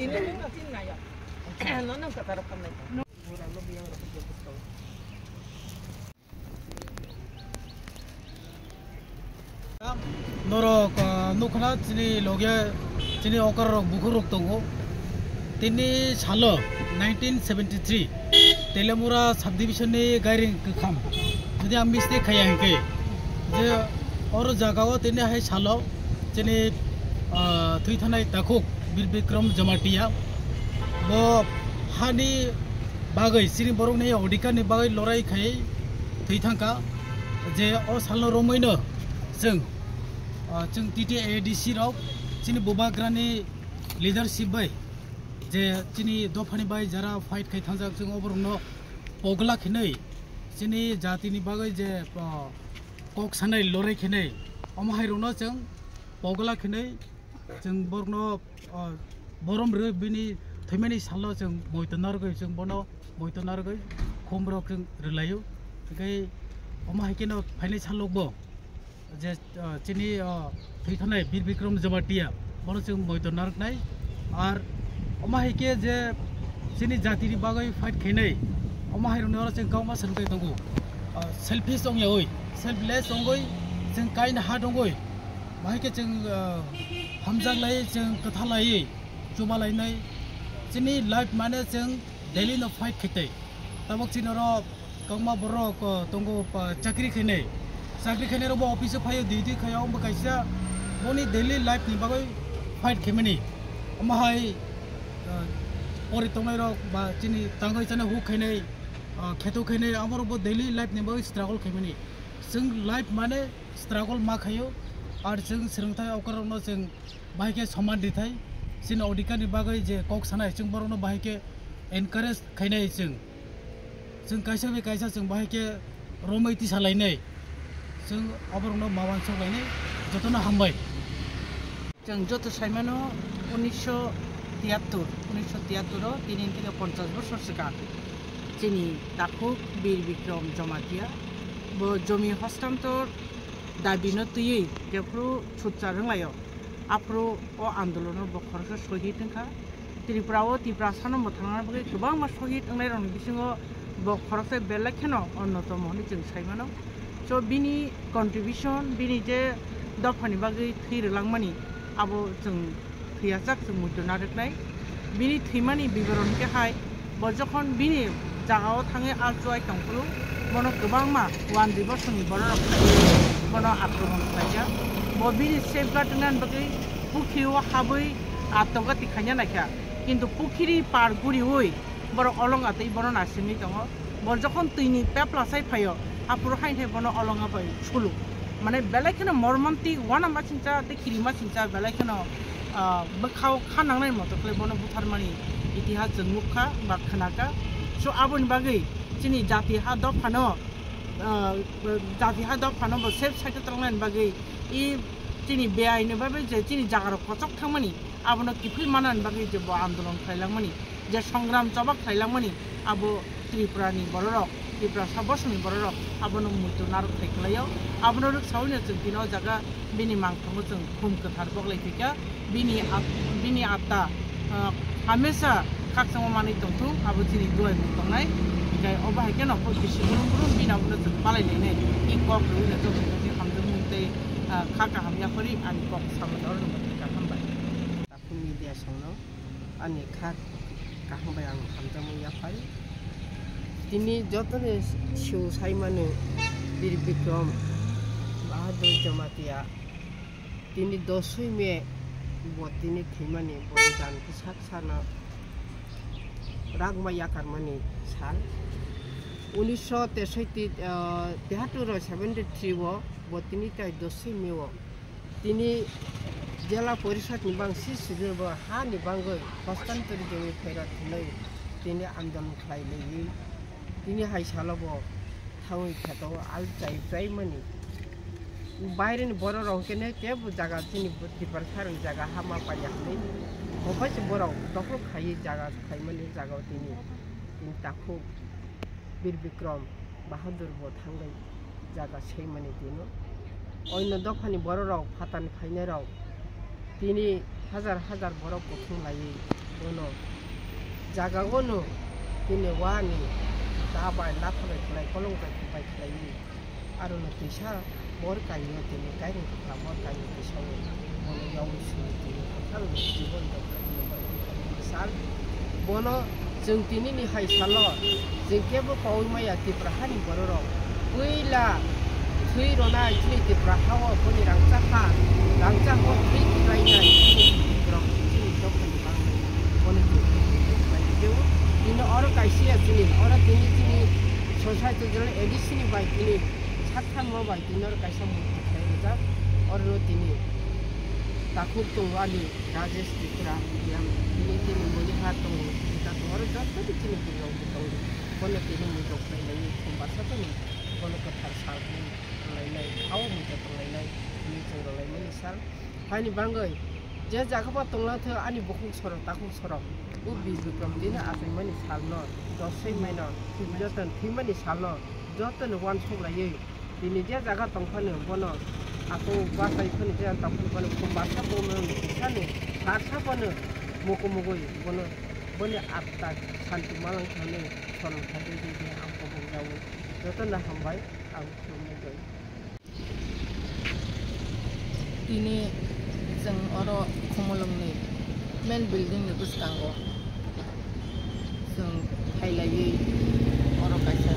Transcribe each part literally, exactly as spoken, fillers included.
Norok, ah, nukha na chini loge chini okra rok bukhuk rok tongo. Tini salo nineteen seventy three Telemura subdivision ni gairing kwkham. Jodi ang mistake khaya hinkhe je oro jaga o tini hai salo chini, ah, thwi thanai takhuk Bir Bikram Jamatia bo hani bagwi chini borok ni odhikar ni bagwi lorai khai thwi thangkha. Je o salo romwi no chwng, ah, chwng T T A D C rok chini bubagrani leadership bai je chini dophani bai jara fight khai thangjak chwng oborokno pogla khinwi chini jatini bagwi je, ah, kok sanai lorai khinwi omo hai rokno chwng pogla khinwi chwng borokno, ah, borom rwwi bini thwimani salo chwng moito narwgwi chwng bono moito narwgwi khumrok chwng rwlaio. Hwnkhe omo hai kheno phainai salokbo je, ah, chini, ah, thwi thanai Bir Bikram Jamatia bono chwng moito narwknai. Ar omo hai khe je chini jatini bagwi fight khainai omo hai rokni oro chwng kauma swrwngwi tongo. Ah, selfish ongyawi, selfless ongwi chwng kaina ha dongwi bahai khe chwng, ah, hamjak lai chwng kwtha lai chuba lainai. Chini life mane chwng daily no fight khaitwi. Tabuk chini oro kwbangma borok, uh, tongo, uh, chakri khainai. Chakri khainai rok bo office o phaio, duty khaio, omo kaisa boni daily life ni bagwi fight khaimani. Omo hai, uh, pori tongnai rok ba chini tangwi chana huk khainai, uh, kheto khainai, amo rok bo daily life ni bagwi struggle khaimani. Chwng life mane struggle ma khaio, ar chwng swrwngthai okra rokno chwng bahai khe soman rithai, chini odhikar ni bagwi je kok sanai, chwng borokno bahai khe encourage khainai chwng. Chwng kaisa bai kaisa chwng bahai khe romwi tisa lainai, chwng oborokno ma uansuk lainai, jotono hambai. Chwng joto saimano unisho tiyattor, unisho tiyattor o tini theke ponchash bosor swkang chini takhuk Bir Bikram Jamatia bo jomi hostantor dabino twiwi jephru sutchar wnglaio, aphuru o andolono bo khoroksa sohit wngkha. Tripura o Tiprasano mwthangna bagwi kwbangma sohit wngnairokni bisingo bo khoroksa belai kheno onnotomo hwnwi chwng sai mano. So bini contribution, bini je dophani bagwi thwi rwlangmani, abo chwng thwiyachak chwng muitu narwknai. Bini thwimani biboron khe hai, bo jokhon bini jagao thangwi alchuai tongphuru, bono kwbangma wandi bosongni bororok phaiwi bono akromon khlaijak. Bo bini safeguard wngnani bagwi pukhrio habwi atogati khaina naikha, kintu pukhiri par guriwi borok olonga twi bono naisingwi tongo. Bo jokhon twini pepla sai phaio, aphuru haino hai bono olonga bai sulu. Mane belai kheno mormontik, uanama singcha tei kirima singcha belai kheno, ah, bwkhao kha nangnai moto khlai bono butharmani itihas chwng nukha ba khnakha. So aboni bagwi chini jati ha dophano, ah, jati ha dophano bo safe side o tongnaini bagwi i chini beaini bagwi je chini jagarok kochok thangmani abono kiphil manani bagwi je bo andolon khlailangmani, je songram choba khlailangmani, abo Tripura ni bororok, Tiprasa bosongni bororok abono muitu narwk thai khlaio. Abono rwksaui no chwng tini o jaga bini mangthango chwng khum kwthar boklai phikha. Bini at-, bini atta, ah, hamesa khakchangma manwi tongthung, abo chini duai mung tongnai. Hinkhe obo hai kheno kok bisi brum brum bini abono chwng palai lainai. I kok rwui no joto no hamjakmung tei, ah, kha kaham yaphari ani kok samani oro no mwthangkha, hambai. Takhuk media songno ani kha kaham bai ang hamjakmung yaphai. Tini jotoni sio saimano Bir Bikram Bahadur Jamatia, tini dosoi May bo tini thwimani boni dan bwsak sano rangma yakarmani sal. Unisho tersoi ti, ah, tihaturo seventy three o bo tini tai dosoi May o tini Jela Porishad ni bang si sudurbo ha ni bangwi hostantori jongwi phairok hinwi tini andolon khlai liwi tini hai salo bo thangwi kheto al chai chai mani. Baire ni borok rok khe ne kebo jaga chini Tiprasa rok jaga hama paiya hinwi. Ophai se borok dokhol khaiwi jaga khlaimani jaga o tini, tini takhuk Bir Bikram Bahadur bo thangwi jaga seimani tino. Oino dophani bororok phatani phainairok tini hajar hajar borok kuthum laiwi Bono jaga o no tini wani da bai latha bai khlai, kolong bai khlai khlai ni. Aro no tisa bor kainwi tini kairing kha bor kainwi tisa o bono yawi simi tini kwthang jibon rok khainwi sal. Bono chwng tini ni hai salo chwng kebo pawi maya Tripura hani borok rok puila thwi rwnai chini Tripura ha o boni rangchak ha, rangchak o thwi khlainai chini borok chini dophani bangwi bono chwng tini oro kaisa ya chini oro tini chini society jora A D C ni bai tini saktharma bai tini oro kaisa murti khlai rijak. Oro no tini takhuk tongo ani Rajesh Tripura, yang tini tini muni ha tongo, ita tongo oro joto tini tini rok tongo. Bono tini mui rok khlai lai ni khum basa tini bono kwthar sal hwnwi tonglai nai, aw mui rok tonglai nai hwnwi chwng rwlai mani sal. Haini bangwi je jaga ba tonglang thung ani bukhuk sorok takhuk sorok o Bir Bikram tini achai mani sal no, rosai mai no, joto thwi mani sal no, joto no uansuk laiwi tini je jaga tong phano bono ako bachai phano je tong phano bono khum basa bo no kisa ni sar sa bono muku mugui bono boni atta santi malang thani sorom kha de de ang kobong jawi joto no hambai ang khulumwi jai. Tini chwng oro Khumulwngni main building ni bwskango chwng phailaiwi oro kaisa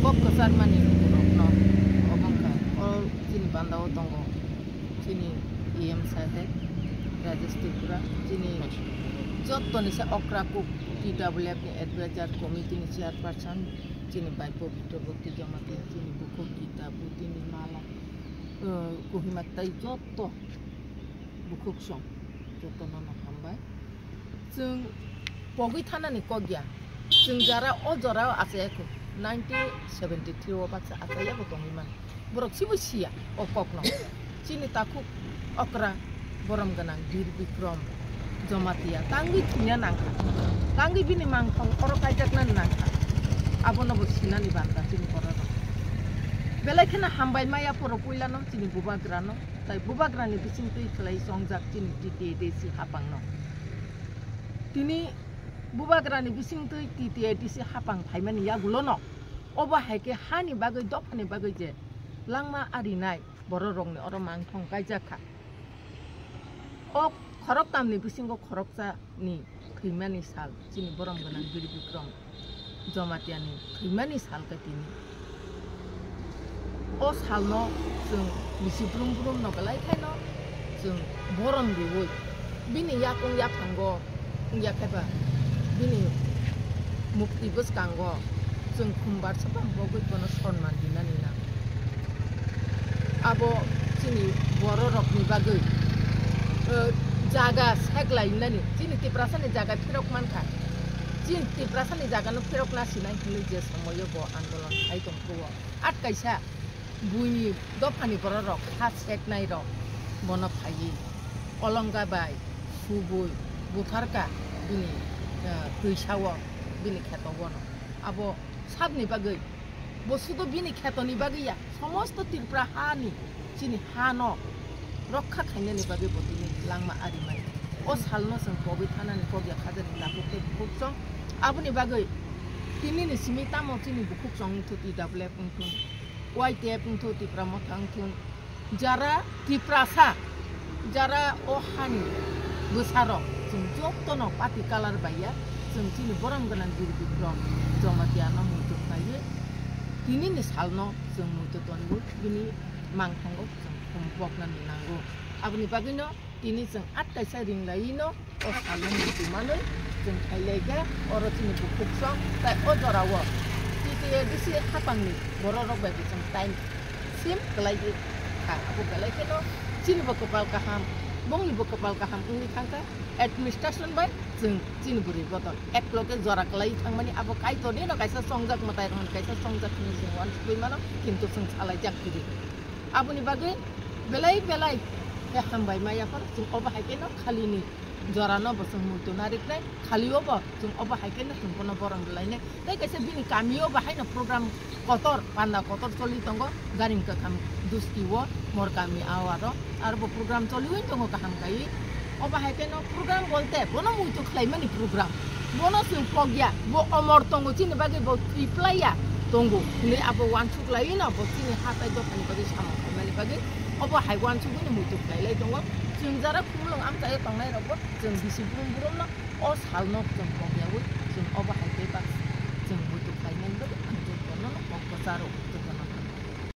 kok kwcharmani borokno obo wngkha o chini bandao tongo chini E M saheb Rajesh Tripura, chini jottoni se okra kuk T W F ni advisor committee ni chairperson chini bai Pabitra Bhakti Jamatia, chini bukhuk Gita, Bhutini Mala, eh, Kohima tai jotto bukhuk song jotto no no hambai. Chwng pogwi thanani kok ya. Chwng jara o jora o achai ya kho. Nineteen seventy three o baksa achai ya bo tongwi man. Borok sibo siya o kokno. Chini takhuk okra borom gwnang Bir Bikram Jamatia tangwi thwina nangkha. Tangwi bini mangthong oro kaijakna nangkha. Abono bo sinani banda chini borok rok. Belai kheno hambai maya phoro puilano chini bubagrano. Tai bubagrani bisingtwi khlai chongjak chini T T A D C hapangno. Tini bubagrani bisingtwi T T A D C hapang phaimani yagulono obo hai khe hani bagwi dophani bagwi je langma arinai bororokni oro mangthong kaijak kha. O khoroktamni bisingo khoroksa ni thwimani sal chini borom gwnang Bir Bikram Jamatia ni thwimani sal khe tini. O salno chwng bisi brum brum no belai khaino chwng borom riwi bini yakung yaphango wngya khaiba bini mukti bwskango chwng khumbar sapang bogwi bono sonman rinani nango. Abo chini bororokni bagwi, eh, jaga seklainani, chini Tiprasani jaga phirok mankha. Chini Tiprasani jagano phirokna sinai hwnwi je somoio bo andolon khai tongkhuo. At kaisa buini dophani bororok ha seknairok bono phaiwi Olonga bai subui butharkha bini, eh, twisao bini khetobono. Abo sabni bagwi Bo sudo bini khetoni bagwi ya, somosto Tripura hani chini hano rokha khainani bagwi bo tini langma arimani. O salno chwng pogwi thanani kok ya khajani takhuk tei bukhuk chwng. Aboni bagwi tinini simi tamo chini bukhuk chwng wngthun T W F wngthun, Y T F wngthun, Tipra Motha wngthun, jara Tiprasa, jara o hani bwsarok, chwng jotono party colour bai ya, chwng chini borom gwnang Bir Bikram Jamatia no muitu khlaiwi, tinini salno chwng muitu tonwi, bini mangthango chwng khum poknani nango. Aboni bagwino tini chwng at kaisa ringlaiwi no, O salmung buti manwi chwng khailai khe oro chini bukhuk song tai o jorao T T A D C hapangni bororok bai bo chwng time sim kwlai kha. Abo belai kheno chini bo kwpal kaham, bongni bo kwpal kaham wngwi thangkha. Administration bai chwng chini bwrwi bodol ekloge jora kwlai thangmani abo Kaitorni no kaisa chongjak mwtai rokni kaisa chongjak hinwi chwng uansukwi mano, kintu chwng salaijak kiri. Aboni bagwi belai belai khe hambai maya phano chwng obo hai kheno khalini jorano bo chwng muitu nariknai, khalio bo chwng obo hai kheno chwng bono borom rwlainai. Tei kaisa bini kamio bo haino program kotor, panda kotor choli tongo, Garing Kakham Dusti o, Mor Kami Awaro, aro bo program choliwi tongo kaham kaiwi. Obo hai khe no program bolte bono muitu khlaimani program. Bono chwng pokya, bo omor tongo, chini bagwi bo thwi plaiya tongo. Hinwi abo uansuk laiwi no bo chini hatai dophani bagwi samung khlaimani bagwi obo hai uansugwi no muitu khlai lai tongo. Chwng jara khumulwng amchaio tongnai rokbo chwng bisi brum brum no o salno chwng pokyawi chwng obo hai khe bak chwng muitu khlaimani bagwi ang jotono no kok bwcharo jotono